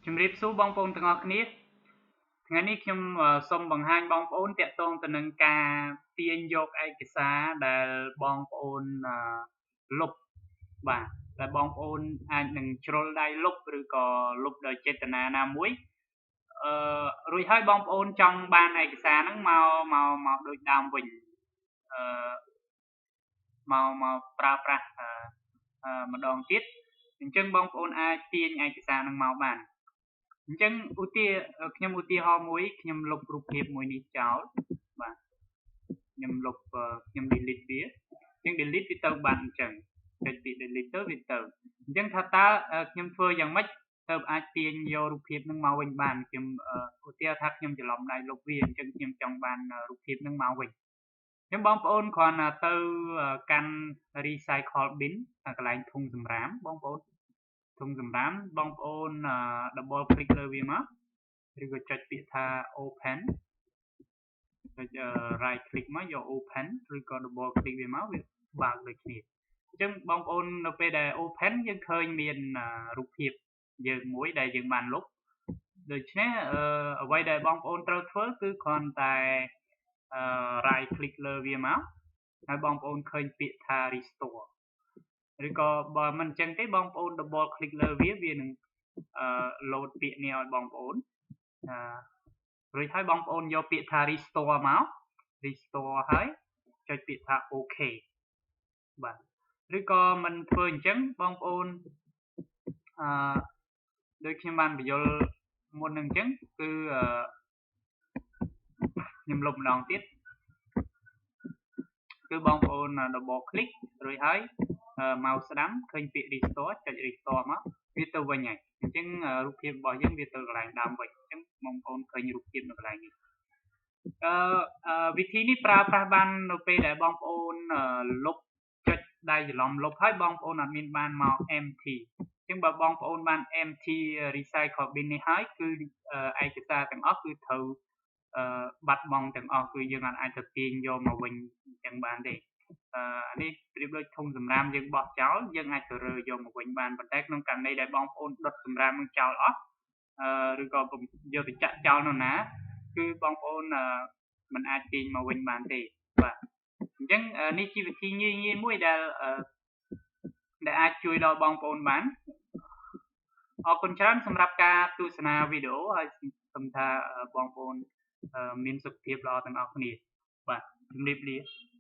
ជំរាបសួរបងប្អូនទាំងអស់គ្នាថ្ងៃនេះខ្ញុំសូមបង្ហាញបងប្អូនតាក់ទងទៅនឹងការទាញយកឯកសារដែលបងប្អូនលុបបាទដែលបងប្អូនអាចនឹងជ្រុលដៃលុបឬក៏លុបដោយចេតនាណាមួយអឺរួចហើយបងប្អូនចង់បានឯកសារហ្នឹងមកមកមកដូចដើមវិញអឺមកមកប្រើប្រាស់ម្ដងទៀតអញ្ចឹងបងប្អូនអាចទាញឯកសារហ្នឹងមកបានអញ្ចឹងឧទាខ្ញុំឧទាហរណ៍មួយខ្ញុំលុបរូបភាពមួយនេះចោលបាទខ្ញុំលុបខ្ញុំ delete វាអញ្ចឹង delete វាទៅបានអញ្ចឹងចុចពី delete ទៅវាទៅអញ្ចឹងថាតើខ្ញុំធ្វើយ៉ាងម៉េចទៅអាចទាញយករូបភាពនឹងមកវិញបានខ្ញុំឧទាហរណ៍ថាខ្ញុំច្រឡំដៃលុបវាអញ្ចឹងខ្ញុំចង់បានរូបភាពនឹងមកវិញអញ្ចឹងបងប្អូនគ្រាន់តែទៅកាន់ recycle bin កន្លែងធុងសម្រាមបងប្អូនធុងសម្រាមបងប្អូន double click លើវាមកឬក៏ចុចពាក្យថា open ចុច right click មកយក open ឬក៏ double click វាមកវាបើកដូចគ្នាអញ្ចឹងបងប្អូននៅពេលដែល open យើងឃើញមានរូបភាពយើងមួយដែលយើងបានលុបដូច្នេះអ្វីដែលបងប្អូនត្រូវធ្វើគឺគ្រាន់តែ right click លើវាមកហើយបងប្អូនឃើញពាក្យថា restore ឬក៏បើមិនអញ្ចឹងទេបងប្អូន double click លើវាវានឹង load ពាក្យនេះឲ្យបងប្អូនអឺរួចហើយបងប្អូនយកពាក្យថា restore មក restore ហើយចុចពាក្យថា OK បាទឬក៏មិនធ្វើអញ្ចឹងបងប្អូនអឺដូចខ្ញុំបានពន្យល់មុននឹងអញ្ចឹងគឺខ្ញុំលុបម្ដងទៀតគឺបងប្អូន double click រួចហើយមកស្ដាំឃើញពាក្យ restore ចុច restore មកវាទៅវិញហើយអញ្ចឹងរូបភាពរបស់យើងវាទៅកន្លែងដើមវិញអញ្ចឹងបងប្អូនឃើញរូបភាពនៅកន្លែងនេះអឺវិធីនេះប្រើប្រាស់បាននៅពេលដែលបងប្អូនលុបចុចដៃច្រឡំលុបហើយបងប្អូនអត់មានបានមក empty អញ្ចឹងបើបងប្អូនបាន empty recycle bin នេះហើយគឺឯកសារទាំងអស់គឺត្រូវបាត់បង់ទាំងអស់គឺយើងអាចទៅទាញយកមកវិញអញ្ចឹងបានទេអានេះប្រៀបដូចធុងសម្រាមយើងបោះចោលយើងអាចទៅរើយកមកវិញបានប៉ុន្តែក្នុងករណីដែលបងប្អូនដុតសម្រាមនឹងចោលអស់ឬក៏យកទៅចាក់ចោលនៅណាគឺបងប្អូនមិនអាចទាញមកវិញបានទេបាទអញ្ចឹងនេះជាវិធីងាយងាយមួយដែលដែលអាចជួយដល់បងប្អូនបានអរគុណច្រើនសម្រាប់ការទស្សនាវីដេអូហើយសូមថាបងប្អូនមានសុខភាពល្អទាំងអស់គ្នាបាទជំរាបលា។